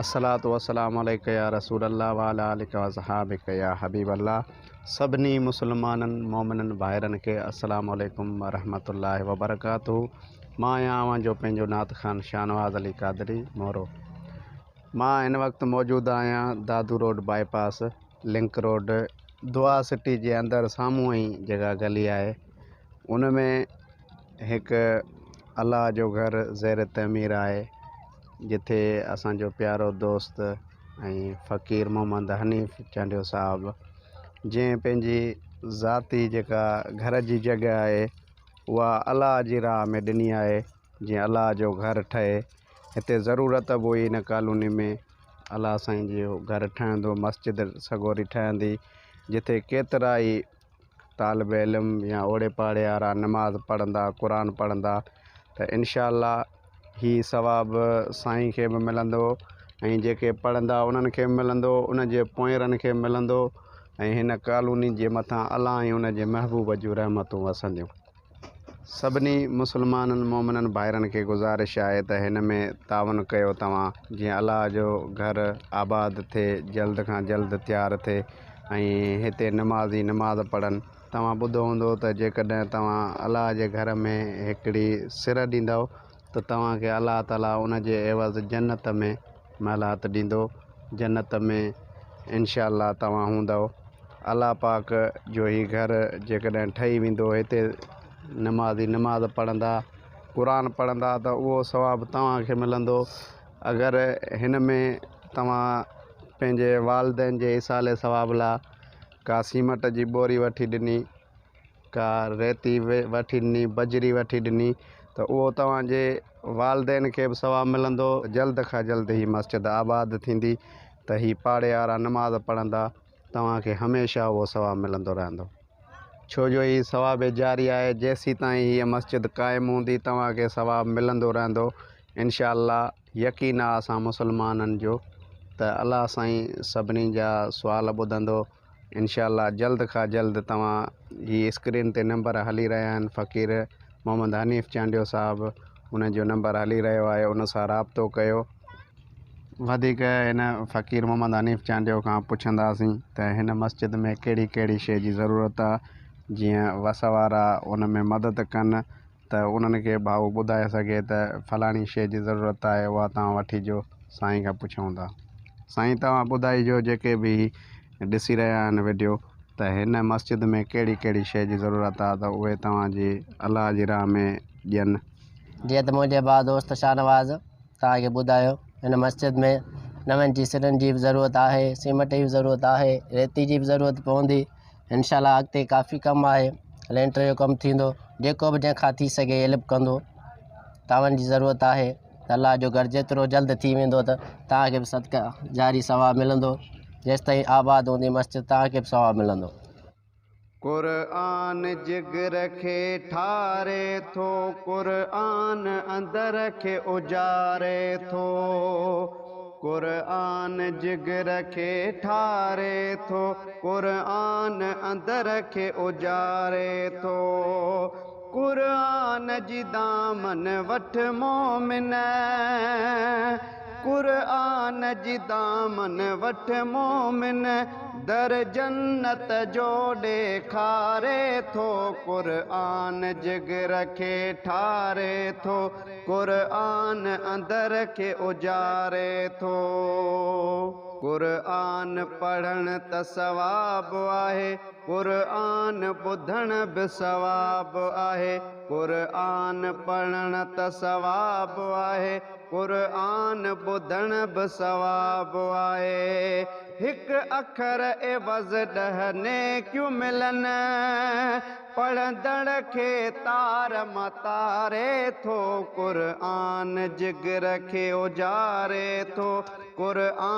الصلوة والسلام عليڪ يا رسول الله وعلي آلڪ واصحابڪ يا حبيب الله سڀني مسلمانن مومنن ڀائرن کي السلام عليڪم ورحمة الله وبرڪاته مان آهيان اوهان جو پنهنجو نعت خوان شاهنواز علي قادري مورو مان هن وقت موجود آهيان Dadu road bypass link road Dua city جي اندر سامهون ئي جيڪا گلي آهي ان ۾ هڪ الله جو گهر زير تعمير آهي جتي اسان جو پيارو دوست ۽ فقير محمد حنيف چانڊيو صاحب جنهن پنهنجي ذاتي جيڪا گهر جي جڳهه آهي اها الله جي راهه ۾ ڏني آهي جيئن الله جو گهر ٺهي هتي ضرورت به هئي هن ڪالوني ۾ الله سائين جو گهر ٺهندو مسجد سڳوري ٺهندي جتي ڪيترا ئي طالب علم يا اوڙي پاڙي وارا نماز پڙهندا قرآن پڙهندا ته انشاء الله هي ثواب سائين کي به ملندو ۽ جيڪي پڙهندا انهن کي به ملندو ان جي پوئرن کي به ملندو ۽ هن ڪالوني جي مٿان الله ۽ ان جي محبوب جون رحمتون وسنديون. سڀني مسلمانن مومنن ڀائرن کي گذارش آهي ته هن ۾ تعاون ڪيو توهان جيئن الله جو گهر آباد ٿئي جلد کان جلد تيار ٿئي ۽ هتي نمازي نماز پڙهن توهان ٻڌو هوندو ته جيڪڏهن توهان الله جي گهر ۾ هڪڙي سر ڏيندؤ ته توهان کي الله تعالي ان جي عيوض جنت ۾ محلات ڏيندو جنت ۾ انشاء الله توهان هوندؤ الله پاڪ جو هي گهر جيڪڏهن ٺهي ويندو هتي نمازي نماز پڙهندا قرآن پڙهندا ته اهو ثواب توهان کي ملندو اگر هن ۾ توهان پنهنجي والدين جي ايصال ثواب لاء ڪا سيمٽ جي ٻوري وٺي ڏني ڪا ريتي وٺي ڏني بجري وٺي ڏني ته اهو توهان جي والدين کي به ثواب ملندو جلد کان جلد هي مسجد آباد ٿيندي ته هي پاڙي وارا نماز پڙهندا توهان کي هميشه اهو ثواب ملندو رهندو ڇو جو هي ثواب جاري آهي جيسيتائين هيء مسجد قائم هوندي توهان کي ثواب ملندو رهندو انشاء الله يقين آ اسان مسلمانن جو ته الله سائين سڀني جا سوال ٻڌندو انشاء الله جلد کان جلد توهان هي اسڪرين تي نمبر هلي رهيا آهن فقير محمد حنيف چانڊيو صاحب ان جو نمبر هلي رهيو آهي ان سان رابطو ڪيو. وڌيڪ هن فقير محمد حنيف چانڊيو کان پڇنداسين ته هن مسجد ۾ ڪهڙي ڪهڙي شيء جي ضرورت آ جيئن وس وارا ان ۾ مدد ڪن ته انهن کي ڀائو ٻڌائي سگهي ته فلاڻي شيء جي ضرورت آهي اها توهان وٺي جو سائين کان پڇون ٿا. سائين توهان ٻڌائجو جيڪي به ڏسي رهيا آهن وڊيو ته هن مسجد ۾ ڪهڙي ڪهڙي شيء جي ضرورت آهي ته اهي توهان جي الله جي راهه ۾ ڏين. جيئن ته منهنجي ڀاء دوست شاهنواز توهان کي ٻڌايو هن مسجد ۾ نون جي سرن جي به ضرورت آهي سيمٽ جي به ضرورت آهي ريتي جي به ضرورت پوندي انشاء الله اڳتي ڪافي ڪم آهي لينٽر جو ڪم ٿيندو جيڪو به جنهن کان ٿي سگهي هيلپ ڪندو تعاون جي ضرورت آهي ته الله جو گهر جيترو جلد ٿي ويندو ته توهان کي به صدقه جاري ثواب ملندو جيستائين آباد هوندي مسجد توهان کي به ثواب ملندو. قرآن جگر کي ٺاري ٿو قرآن اندر کي اجاري ٿو قرآن جگر کي ٺاري ٿو قرآن اندر کي اجاري ٿو قرآن جي دامن وٺ مومن قرآن جي دامن وٺ مومن در جنت جو ڏيکاري ٿو قرآن جگر کي ٺاري ٿو قرآن اندر کي اجاري ٿو. قرآن پڙهڻ ته ثواب آهي، قرآن ٻڌڻ به ثواب آهي، قرآن پڙهڻ ته ثواب آهي، قرآن ٻڌڻ به ثواب آهي. هڪ اکر عيوض ڏهه نيڪيون ملن. پڙهندڙ کي تار مان تاري ٿو، قرآن جگر کي اجاري ٿو، قرآن.